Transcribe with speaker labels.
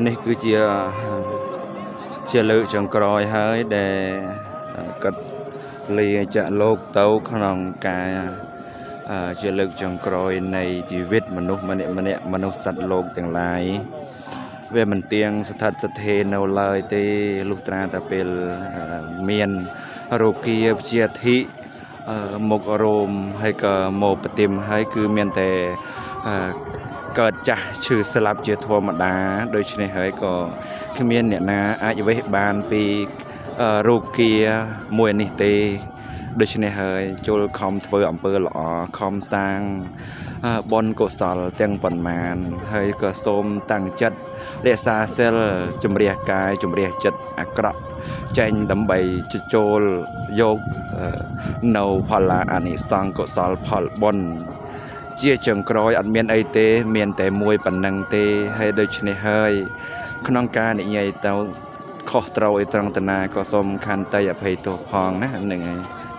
Speaker 1: នេះគឺជាជាលើកចុងក្រោយហើយដែលគាត់លាចាក់លោកទៅក្នុងការអឺជាលើកចុងក្រោយនៃជីវិតមនុស្សម្នាក់ម្នាក់មនុស្សសត្វលោកទាំងឡាយវាមិនទៀងស្ថិតស្ថេរនៅឡើយទេលុះត្រាតែពេលអឺមានរោគាព្យាធិអឺមករោមហើយក៏មកប្រតិមហើយគឺមានតែអឺកើតចាស់ឈឺស្លាប់ជាធម្មតាដូច្នេះហើយក៏គ្មានអ្នកណាអាចវេះបានពីអឺរោគាមួយនេះទេដូច្នេះហើយចូលខំធ្វើអំពើល្អខំសាងអឺបុណ្យកុសលទាំងប៉ុន្មានហើយក៏សូមតាំងចិត្តរក្សាសិលជំរះកាយជំរះចិត្តអាក្រក់ចេញដើម្បីចូលយកអឺនៅផលអានិសង្សកុសលផលបុណ្យ ជាចុងក្រោយអត់មានអីទេ មានតែមួយប៉ុណ្ណឹងទេហើយដូច្នេះហើយ ក្នុងការនិយាយទៅខុសត្រូវអីត្រង់តាណាក៏សូមខន្តីអភ័យទោសផងណាហ្នឹងហើយ។